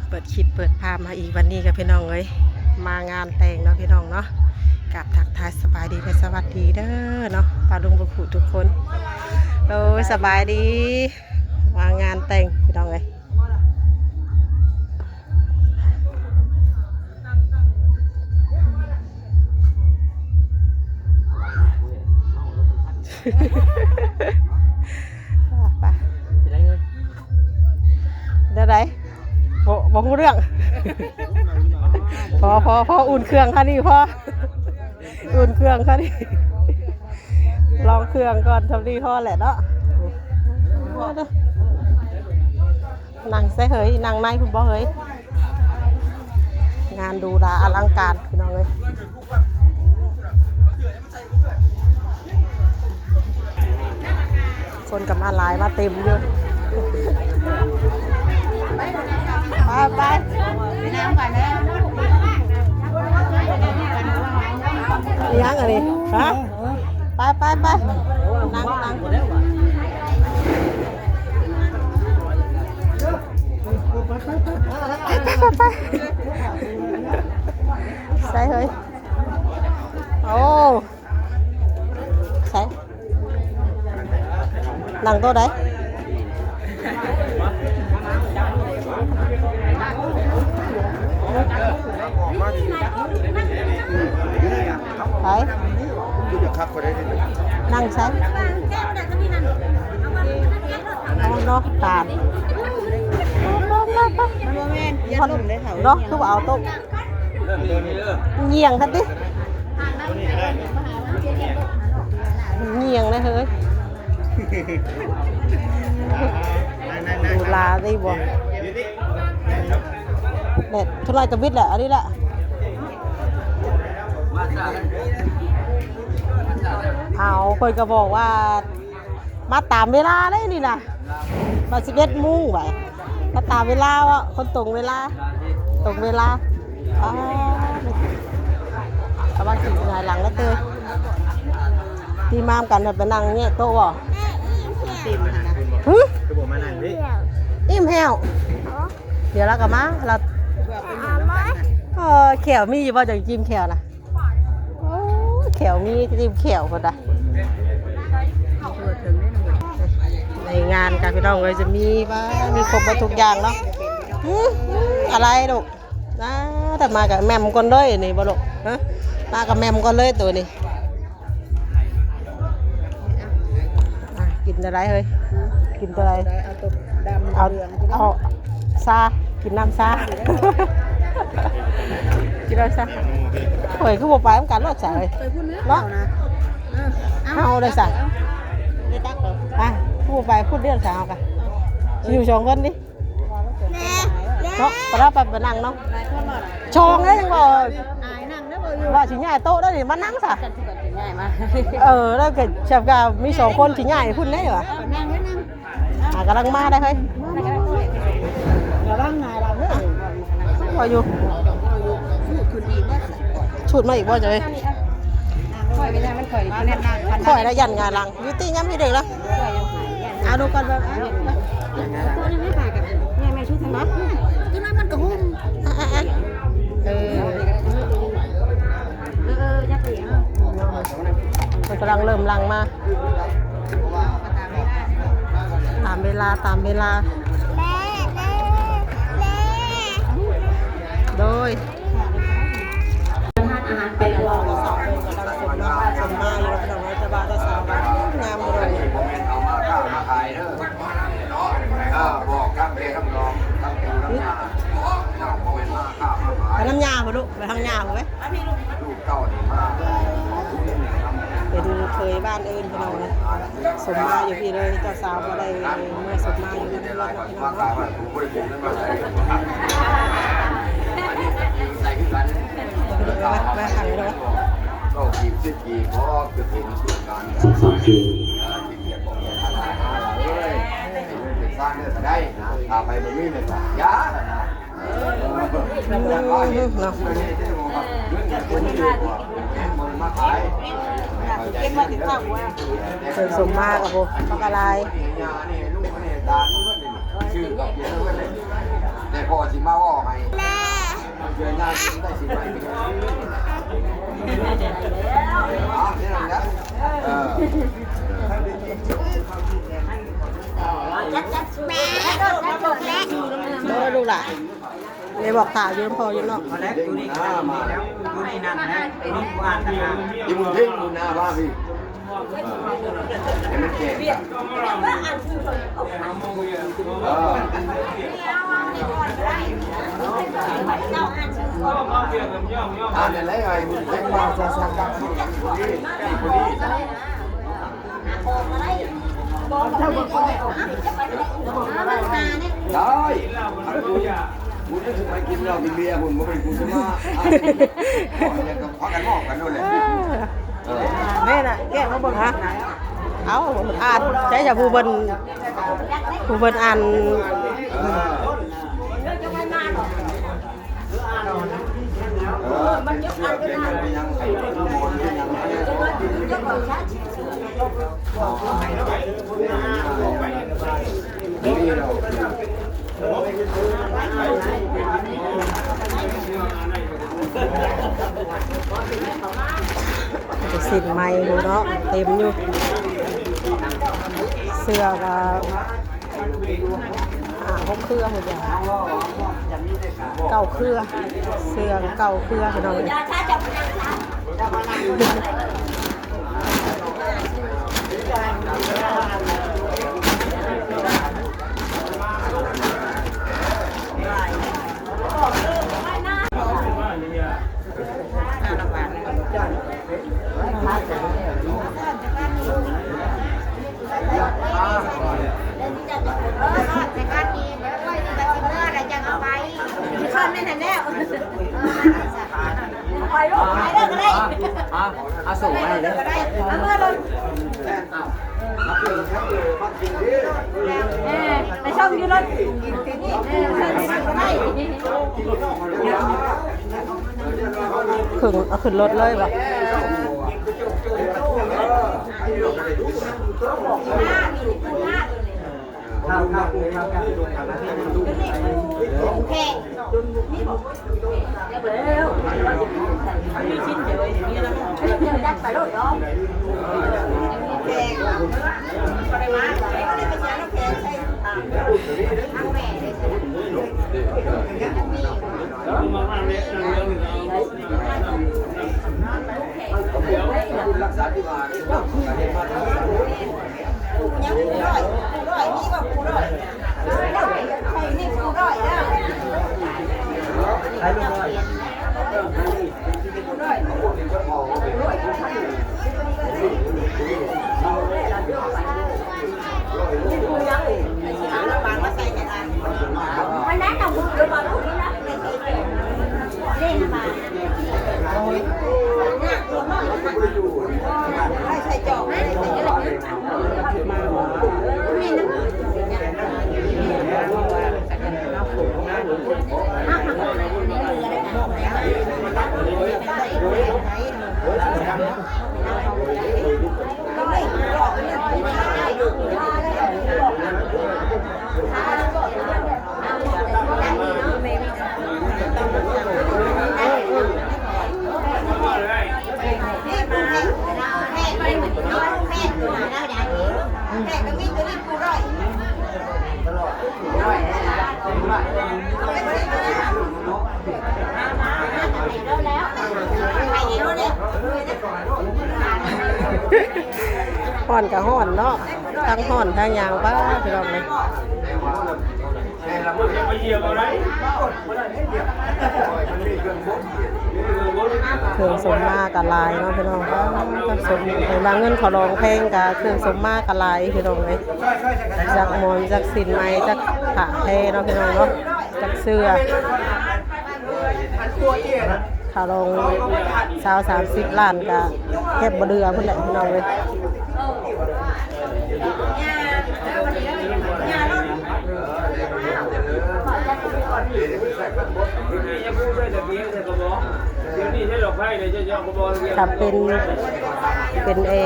ເປີດຄລິບເປີດພາບມາອີກ ວັນນີ້ກໍພີ່ນ້ອງເອີຍ ມາງານແຕ່ງເນາະພີ່ນ້ອງເນາະ. ກາບທັກທາຍສະບາຍດີ ແລະ ສະຫວັດດີເດີເນາະ ປ້າລຸງເບິດຄູ່ທຸກຄົນ. ໂດຍ ສະບາຍດີ ມາງານແຕ່ງພີ່ນ້ອງເອີຍ. ໄປ ໄປ ແນວໃດ? ບໍ່ ບໍ່ຮູ້ເລື່ອງ. ພໍ ພໍ ພໍ ອຸ່ນເຄື່ອງຄ່ານີ້ ພໍ ອຸ່ນເຄື່ອງຄ່ານີ້ ລອງເຄື່ອງກ່ອນ ຊ່ຳນີ້ພໍແຫຼະເນາະ. ນັ່ງໃສເຮີຍ? ນັ່ງໃນພຸ້ນບໍ່ເຮີຍ? ງານຫຼູຫຼາອະລັງການພີ່ນ້ອງເອີຍ. ຄົນກໍມາຫຼາຍ ມາເຕັມຢູ່. ໄປ ໄປ ໄປນຳກັນເດີ. ອີຫຍັງອັນນີ້? ຮະ? ໄປ ໄປ ໄປ ນັ່ງ ນັ່ງ. ໄປ ໄປ ໄປ ໄປ ໃສເຮີຍ? ໂອ້ ໃສ? ນັ່ງໂຕະໃດ? ໃຜ? ນັ່ງໃສ? ເນາະ ຕານ ມັນບໍ່ແມ່ນ ຢ້ານລົ້ມເດ້ເຖົ້າ ເນາະ ຄືວ່າເອົາໂຕະ ຍ່ຽງຊັ້ນຕິ ຍ່ຽງເລີຍເຮີຍ. ດູລາຕິບໍ່ ແດດທຸລາຍຕະບິດແຫຼະ ອັນນີ້ແຫຼະ. ເອົາ ເພິ່ນກໍບອກວ່າ ມາຕາມເວລາເດ້ນີ້ນະ ມາສິບເອັດໂມງໄວ ມາຕາມເວລາເວາະ ຄົນຕົງເວລາ ຕົງເວລາ. ອ້າ ກະວ່າຊິຫງາຍຫຼັງແລ້ວເຕີຍ ຕີມາມກັນ ໄປນັ່ງແຍກໂຕະບໍ່? ຫຶ? ຄືບໍ່ມານັ່ງນີ້? ອີ່ມແລ້ວ ດຽວລາວກໍມາ ລາວ ເອີ ແຂ້ວມີຢູ່ບໍ່ ຈັ່ງຈິ້ມແຂ້ວນະ? ໂອ້ ແຂ້ວມີ ຈິ້ມແຂ້ວພຸ້ນນະ. ໃນງານກະພີ່ນ້ອງເອີຍ ຈະມີ ວ່າ ມີຄົບໝົດທຸກຢ່າງເນາະ. ຫຶ? ອາ ອາໄລລູກ? ອາ ຖ້າມາກະແໝ່ມກ່ອນເລີຍນີ້ບໍ່ລູກ? ຮະ? ມາກະແໝ່ມກ່ອນເລີຍໂຕນີ້. ອາ ກິນຕົວໃດເຮີຍ? ກິນຕົວໃດ? ເອົາ ເອົາຊາ ກິນນ້ຳຊາ ກິນນ້ຳຊາ. ເຮີຍ ຄືບໍ່ໄປນຳກັນໂລດຊາເຮີຍ ໄປພຸ້ນແລ້ວເນາະ. ເຮົາໄດ້ຊາ ອາ ຄືບໍ່ໄປພຸ້ນດຽວຊາ ເຮົາກະຢູ່ສອງຄົນນີ້. ເນາະ ໄປລະ ໄປ ໄປນັ່ງເນາະ ຊ່ອງເດ້ ຍັງວ່າ ອາຍນັ່ງເດ້ ວ່າຊິຍ້າຍໂຕະໄດ້ນີ້ ມານັ່ງຊະ ເອີ ແລ້ວກໍແຊບກະມີສອງຄົນຊິຍ້າຍພຸ້ນເດ້ຫວາ ນັ່ງເດ້ ນັ່ງ ອາ ກຳລັງມາໄດ້ເຮີຍ ລະວັງຫງາຍຫຼັງເດີ ພໍຢູ່ ສູດຂຶ້ນອີກບໍ່ ສູດມາອີກບໍ່ເຈົ້າເອີຍ ຂ້ອຍກໍຢ້ານມັນຂ້ອຍນີ້ ຂ້ອຍລະຢ້ານຫງາຍຫຼັງ ຢູ່ຕິ ຍາມນີ້ເດີລະ ເອົາດູກ່ອນເບິ່ງ ໂຕະນີ້ໄດ້ປາກັນ ແມ່ ແມ່ຊຸດທັງນັ້ນ ໂຕະນັ້ນມັນກະຫຸ້ມ ເອີ ເອີ ເອີ ຢ່າຕີ ເພິ່ນກຳລັງເລີ່ມຫຼັ່ງມາ ຕາມເວລາ ຕາມເວລາ ໂດຍ ທ່ານອາຫານໄປແລ້ວ ສາວເພິ່ນກຳລັງສົມມາ ສົມມາຢູ່ ແຕ່ວ່າເຈົ້າສາວງາມບໍ່ດອກ ບໍ່ແມ່ນເອົາມາຄ້າມາຂາຍເດີ ເອີ ບອກທັງແມ່ທັງນ້ອງ ທັງປູທັງຍ່າ ເຈົ້າບໍ່ແມ່ນມາຄ້າມາຂາຍ ໄປທາງຍ່າພຸ້ນລູກ ໄປທາງຍ່າພຸ້ນເວີຍ ລູກເຕົ້ານີ້ມາ ໄປດູເຂີຍບ້ານອື່ນພີ່ນ້ອງເອີຍ ສົມມາຢູ່ພີ້ເລີຍ ເຈົ້າສາວບໍ່ໄດ້ເມືອສົມມາຢູ່ນຳເຮືອນເນາະພີ່ນ້ອງເນາະ ມາ ມາຂັງເນາະ ສາມສິບ ເນາະ ເພິ່ນສົມມາກະໂພ ບັກກະຫຼາຍ ຊື້ກັບກິນເລີຍ ແຕ່ພໍ່ຊິມາເວົ້າໃຫ້ ເທື່ອຍາມໄດ້ຊິໄປ ອ່າ ເລື່ອງນັ້ນ ເອີ ແມ່ ແມ່ ລູກຫຼ້າ ໄດ້ບອກຖ້າຢູ່ນຳພໍ່ຢູ່ເນາະ ເດັກມາ ມາແລ້ວ ຢູ່ໃນນັ້ນແຫຼະ ມີຜູ້ອ່ານຕ່າງຫາກ ອີບຸນເພັງບຸນນາພາພີ ເອີ ໃຫ້ມັນແຈ້ງກັນ ເອີ ອ່ານນັ້ນແຫຼະ ໃຫ້ບຸນເພັງມາ ໄດ້ ກູຈະໄປກິນເຫຼົ້າກິນເບຍພຸ້ນ ບໍ່ແມ່ນກູຈະມາ ອ່າ ເວົ້າຫຍັງກໍພາກັນເວົ້າກັນໂລດແຫຼະ ເອີ ເອີ ແມ່ນນະ ແກະມາເບິ່ງ ຮະ ເອົ້າ ອ່ານໃຊ້ຈາກຜູ້ເພິ່ນ ຜູ້ເພິ່ນອ່ານ ເອີ ເອີ ມັນເປັນຫຍັງ ເປັນຫຍັງ ເປັນຫຍັງ ເປັນສິ້ນໃໝ່ຢູ່ເນາະ ເຕັມຢູ່ ເສື້ອກໍຫ້າຫົກເຄືອພຸ້ນແຫຼະ ເກົ້າເຄືອ ເສື້ອກໍເກົ້າເຄືອ ພີ່ນ້ອງເອີຍ. ອາ ອາ ສົ່ງມາເດີ ເອົາເມືອໂລດ ເອີ ໄປສົ່ງຢູ່ລົດ ເອີ ເຄື່ອງ ເອົາຂຶ້ນລົດເລີຍບໍ່? ຮ້ອນກໍຮ້ອນເນາະ ທັງຮ້ອນທັງຫຍັງ ປ້າ ພີ່ນ້ອງເອີຍ. ເຄື່ອງສົມມາກໍຫຼາຍເນາະພີ່ນ້ອງ ເອີ ເງິນເຂົ້າຫຼອງແພງ ກໍເຄື່ອງສົມມາກໍຫຼາຍພີ່ນ້ອງເອີຍ ຈັກໝອນ ຈັກສິ້ນໄໝ ຈັກຜ້າແພເນາະພີ່ນ້ອງເນາະ ຈັກເສື້ອ ເຂົ້າຫຼອງຊາວສາມສິບລ້ານ ກໍແທບບໍ່ເຫຼືອພຸ້ນແຫຼະພີ່ນ້ອງເອີຍ. ຖ້າເປັນ ເປັນໄອ້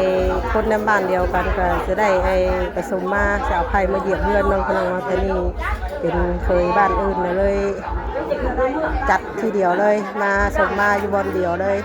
ຄົນໃນບ້ານດຽວກັນ ກໍຈະໄດ້ໄອ້ປະສົມມາ ຈະເອົາໄພ້ມາຢຽບເຮືອນເນາະ ພີ່ນ້ອງເນາະ ແຕ່ນີ້ ເປັນເຂີຍບ້ານອື່ນ ເລີຍຈັດທີດຽວເລີຍ ມາສົມມາຢູ່ບ່ອນດຽວເລີຍ.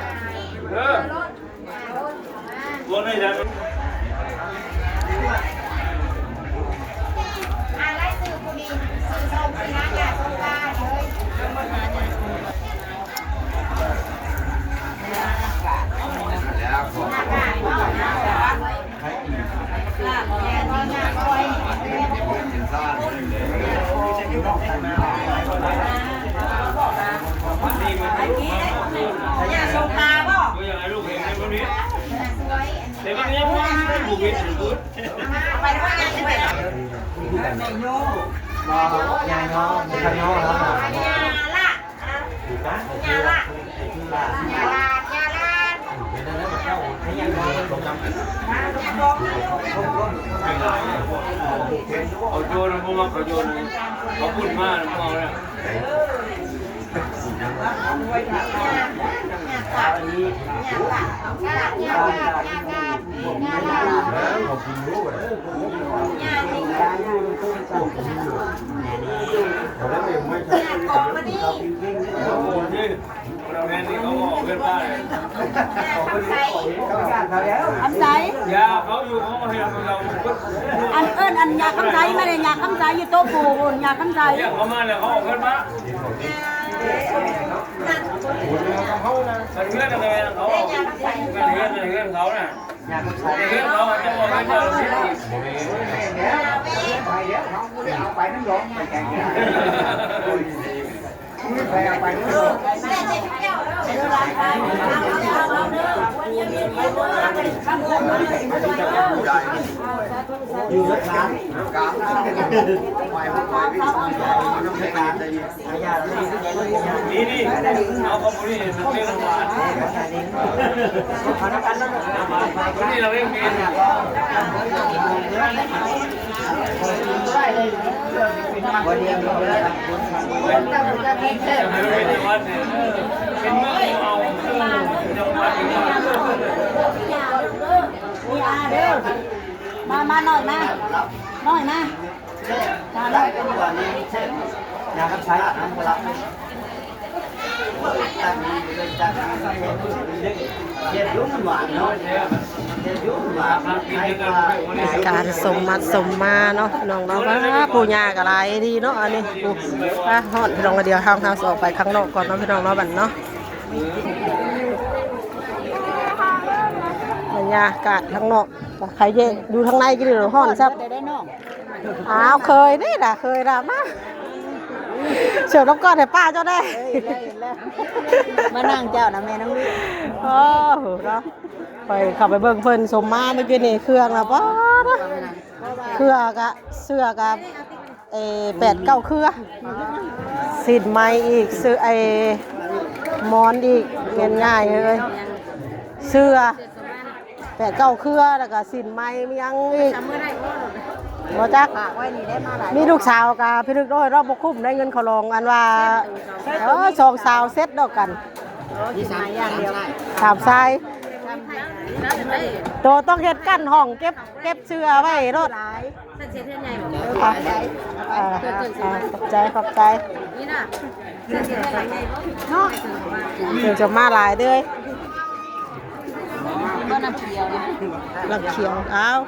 ເອົາໂຈນ ບໍ່ມັກເອົາໂຈນ ເອົາປຸ້ນມາແລ້ວບໍ່ເອົາແລ້ວ. ຄຳໃສ ຢ່າເຂົາຢູ່ ເຂົາເຮັດໃຫ້ເຮົາ ອັນເອີ້ນອັນຍາຄຳໃສ ມາເດ້ ຍາຄຳໃສຢູ່ໂຕະປູ່ພຸ້ນ ຍາຄຳໃສ ເຂົາມາແລ້ວ ເຂົາເອົາເງິນມາ ເຮືອນເຂົາ ເຮືອນເຂົານະ ເຮືອນເຂົານະ ເຮືອນເຂົາ ເຈົ້າເອົາເງິນມາ. ມາ ມາ ນ້ອຍມາ ນ້ອຍມາ. ການສົມໝັດສົມມາເນາະ ພີ່ນ້ອງເນາະ. ວ້າ ຜູ້ຍ່າກໍຫຼາຍດີເນາະ ອັນນີ້ ຜູ້ ວ້າ ຮ້ອນ ພີ່ນ້ອງ. ດຽວເຮົາ ເຮົາຊິອອກໄປຂ້າງນອກກ່ອນເນາະ ພີ່ນ້ອງເນາະ ບັດເນາະ. ບັນຍາກາດຂ້າງນອກ ໃຄເຢັນ ຢູ່ທາງໃນກິນ ຮ້ອນແຊບ. ອ້າວ ເຄີຍນີ້ນະ ເຄີຍນະ ມາ ເສີບນ້ຳກ້ອນໃຫ້ປ້າເຈົ້າແດ່. ເອີ ເຫັນແລ້ວ ເຫັນແລ້ວ ມານັ່ງເຈົ້ານະ ແມ່ນ້ອງ ໂອ້ໂຫເນາະ. ຂ້ອຍເຂົ້າໄປເບິ່ງເພິ່ນສົມມາເມື່ອກີ້ນີ້ ເຄື່ອງລະ ປ້າດ ເຄື່ອກະ ເສື້ອກະ ເອີ ແປດເກົ້າເຄືອ ສິ້ນໄມ້ອີກ ເສື້ອ ໄອ້ ໝອນອີກ ແມ່ນງ່າຍເລີຍ ເສື້ອ ແປດເກົ້າເຄືອ ແລ້ວກະສິ້ນໄມ້ ມີຫຍັງອີກ ບໍ່ຈັກ. ມີລູກສາວກະພິລຶກໂດຍເນາະ ບໍ່ຄຸ້ມໄດ້ເງິນເຂົາລອງ ອັນວ່າ ເອີ ສອງສາວເຊັດດອກກັນ ມີສາມ ສາມຊາຍ ໂຕຕ້ອງເຮັດກັ້ນຫ້ອງເກັບ ເກັບເສື້ອໄວ້ໂລດ. ອ່າ ຂອບໃຈ ຂອບໃຈ ນີ້ນະ ເພິ່ນຈະມາຫຼາຍເດີ ນ້ຳຂຽວ ອ້າວ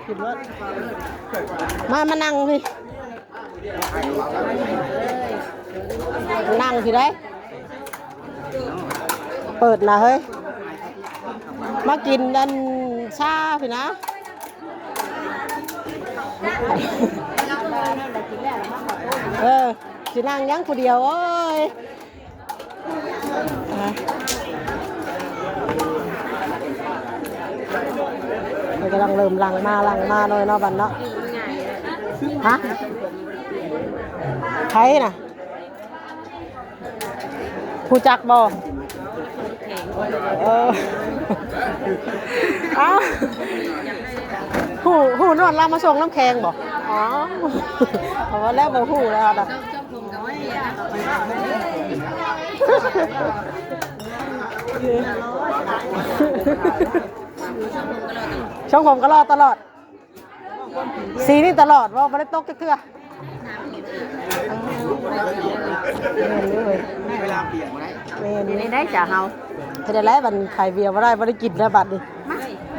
ຂຶ້ນລົດ ມາ ມານັ່ງພີ້ ນັ່ງພີ້ໄດ໋. ເປີດນະເຮີ້ຍ ມາກິນອັນຊາພີ້ນະ. ເອີ ຊິນັ່ງຫຍັງຜູ້ດຽວ ໂອ້ຍ. ມັນກຳລັງເລີ່ມຫຼັ່ງມາ ຫຼັ່ງມາໜ້ອຍເນາະ ບັດເນາະ. ຮະ ໃຜນະ? ຮູ້ຈັກບໍ່? ເອີ ອ້າວ ຮູ້ ຮູ້ນອນລາວມາສົ່ງນ້ຳແຂງບໍ່? ອໍ ເອົາແລ້ວ ບໍ່ຮູ້ແລ້ວນະ. ຊົງຜົມກໍຫຼໍ່ຕະຫຼອດ ສີນີ້ຕະຫຼອດບໍ່? ບໍ່ໄດ້ຕົກຈັກເທື່ອ. ແມ່ນເລີຍ ເວລາປ່ຽນບໍ່ໄດ້ ແມ່ນ ເຮັດໄດ້ຈ້າເຮົາ ເຮັດໄດ້ແລ້ວ ບັດຂາຍເບຍບໍ່ໄດ້ ບໍ່ໄດ້ກິນແລ້ວບັດນີ້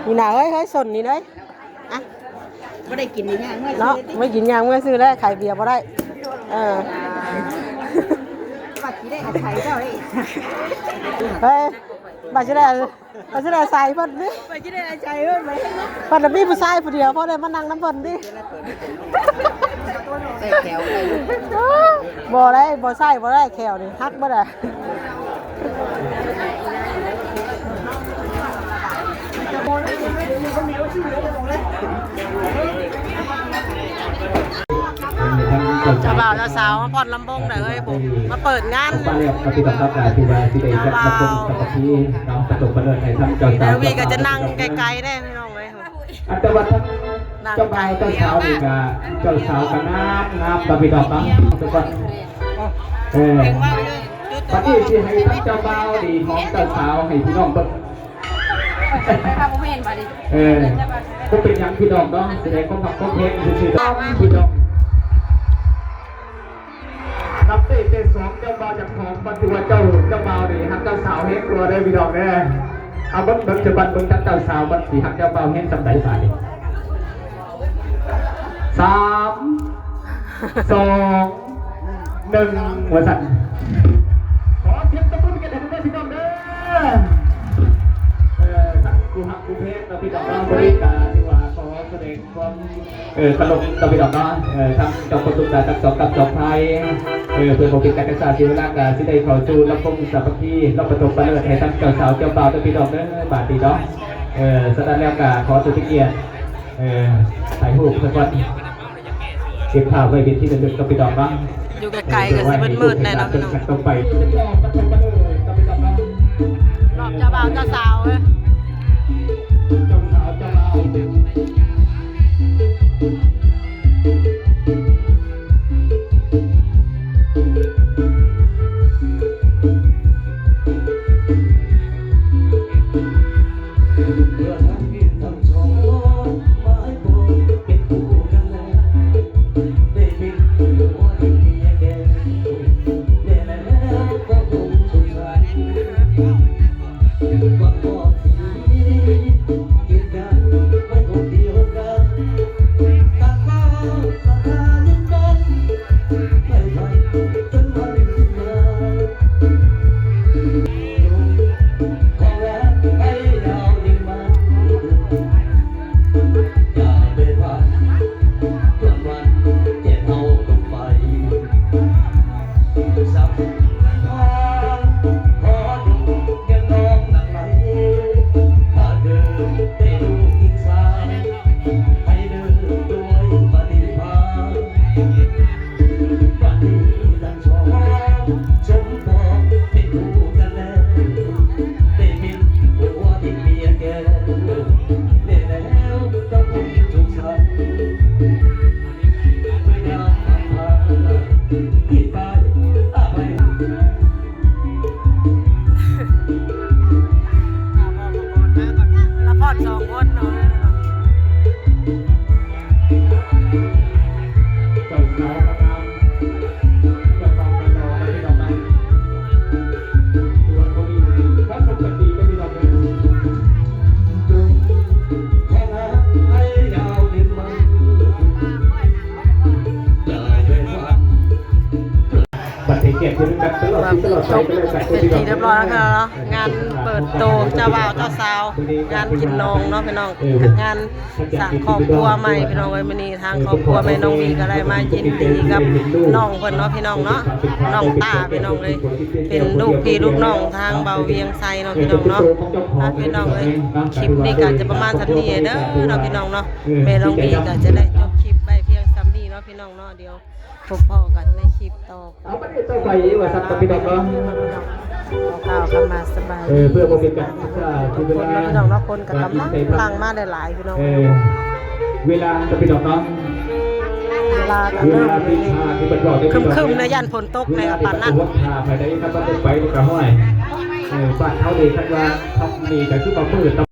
ນີ້ນະ ເຮີ້ຍ ເຮີ້ຍ ສົນນີ້ເດ້ ອ່ະ ບໍ່ໄດ້ກິນນີ້ຍ່າງເມືອເນາະ ບໍ່ໄດ້ກິນຍ່າງເມືອຊື້ແລ້ວ ຂາຍເບຍບໍ່ໄດ້ ເອີ ບັດຊິໄດ້ອາໄສເຈົ້າເດ້ ເຮີ້ຍ ບັດຊິໄດ້ ເພິ່ນຊິໄດ້ອາໄສເພິ່ນຕິ ເພິ່ນຊິໄດ້ອາໄສເພິ່ນ ເພິ່ນນະມີຜູ້ຊາຍຜູ້ດຽວ ພໍໄດ້ມານັ່ງນຳເພິ່ນຕິ ບໍ່ໄດ້ ບໍ່ໃຊ້ບໍ່ໄດ້ແຂ້ວນີ້ ຫັກເບິດແຫຼະ. ເຈົ້າບ່າວເຈົ້າສາວມາຟ້ອນລຳວົງເດີເຮີ້ຍ ມາເປີດງານ ເຈົ້າບ່າວເຈົ້າສາວ ແມ່ນ ວີກະຈະນັ່ງໄກໆແດ່ພີ່ນ້ອງເອີຍ ອັນແຕ່ວ່າທັງເຈົ້າບ່າວເຈົ້າສາວນີ້ກະ ເຈົ້າສາວກະງາມງາມ ພີ່ນ້ອງເນາະ ເອີ ບັດນີ້ຊິໃຫ້ທັງເຈົ້າບ່າວນີ້ຫອມເຈົ້າສາວໃຫ້ພີ່ນ້ອງເບິ່ງ ເອີ ບໍ່ເປັນຫຍັງພີ່ນ້ອງເນາະ ສະແດງຄວາມຮັກຄວາມແພງຊື່ໆ ພີ່ນ້ອງ. ນັບເຕະເຕະສອງ ເຈົ້າບ່າວຈະຂອງ ມັນຖືວ່າເຈົ້າ ເຈົ້າບ່າວນີ້ຮັກເຈົ້າສາວແຮງກວ່າເດີພີ່ນ້ອງເດີ ເອົາເບິ່ງ ເບິ່ງຈະບັດເບິ່ງທັງເຈົ້າສາວ ມັນຊິຮັກເຈົ້າບ່າວແຮງສ່ຳໃດບາດນີ້ ສາມ ສອງ ໜຶ່ງ ວ່າຊັ້ນ ຂໍສຽງຕົບມືໃຫ້ກັນເດີພີ່ນ້ອງເດີ ເອີ ທັງຄູ່ຮັກຄູ່ແພງເນາະ ພີ່ນ້ອງເນາະ ມື້ນີ້ກະຖືວ່າຂໍສະແດງ ຄວາມ ເອີ ເຄົາລົບຕໍ່ພີ່ນ້ອງເນາະ ເອີ ທັງເຈົ້າປະຕູການທັງສອງກັບສອງຝ່າຍ ເອີ ເພື່ອບໍ່ເປັນການຈັກຊ້າເສຍເວລາ ກະຊິໄດ້ເຂົ້າສູ່ລຳວົງສາມັກຄີ ລຳປະຖົມມະເລີດໃຫ້ທັງເຈົ້າສາວເຈົ້າບ່າວເດີພີ່ນ້ອງເດີ ບາດນີ້ເນາະ ເອີ ສະນັ້ນແລ້ວກະຂໍເຊີນເປັນກຽດ ເອີ ຖ່າຍຮູບສາກ່ອນ ເກັບພາບໄວ້ເປັນທີ່ລະລຶກກັບພີ່ນ້ອງເນາະ. ຢູ່ໄກໆກະຊິມືດໆແດ່ເນາະພີ່ນ້ອງ ລອບເຈົ້າບ່າວເຈົ້າສາວເອີຍ ເຈົ້າສາວເຈົ້າບ່າວ. ລະຄອນສອງຄົນເນາະ ເຈົ້າສາວກະງາມ ເຈົ້າບ່າວກະຫຼໍ່ ພີ່ນ້ອງເອີຍ ຖືວ່າຜູ້ນີ້ ຄວາມສົມກັນດີເດີພີ່ນ້ອງເອີຍ. ບັດໃຫ້ກຽດເປັນການຕະຫຼອດ ເປັນທີ່ຮຽບຮ້ອຍແລ້ວເນາະ ງານເປີດໂຕເຈົ້າບ່າວເຈົ້າສາວ ງານກິນນອງເນາະພີ່ນ້ອງ ເອີ ງານສ້າງຄອບຄົວໃໝ່ພີ່ນ້ອງເອີຍ ມື້ນີ້ທາງຄອບຄົວແມ່ນ້ອງວີກະໄດ້ມາຍິນດີກັບນ້ອງເພິ່ນເນາະພີ່ນ້ອງເນາະ ນ້ອງຕ້າພີ່ນ້ອງເອີຍ ເປັນລູກພີ່ລູກນ້ອງທາງບ່າວວຽງໄຊເນາະພີ່ນ້ອງເນາະ ພີ່ນ້ອງເອີຍ ຄລິບນີ້ກະຈະປະມານສ່ຳນີ້ເດີເນາະພີ່ນ້ອງເນາະ ແມ່ນ້ອງວີກະຈະໄດ້ຈົບຄລິບໄວ້ພຽງສ່ຳນີ້ເນາະພີ່ນ້ອງເນາະ ດຽວ ພົບພໍ້ກັນໃນຄລິບຕໍ່ໄປ ເອົາປະເທດຕໍ່ໄປວ່າຊັ້ນ ພີ່ນ້ອງເນາະ ຂໍກ່າວຄຳວ່າສະບາຍດີ ເອີ ເພື່ອບໍ່ເປັນການເສຍເວລາ ພີ່ນ້ອງເນາະ ຄົນກະກຳລັງຫຼັ່ງມາຫຼາຍໆ ພີ່ນ້ອງ ເອີ ເວລາ ພີ່ນ້ອງເນາະ ເວລາກະເລີ່ມ ເວລາທີ່ ທີ່ເພິ່ນບອກໄດ້ ຄຶ້ມໆ ເນາະ ຢ້ານຝົນຕົກແດ່ປານນັ້ນ ເວລາທີ່ເພິ່ນກະວົນຖ້າໄປໄດ້ ຄັນບໍ່ໄປມັນກະຫ້ອຍ ເອີ ບ້ານເຮົາເດ ຄັນວ່າຄ່ຳນີ້ກະຄືວ່າມືດ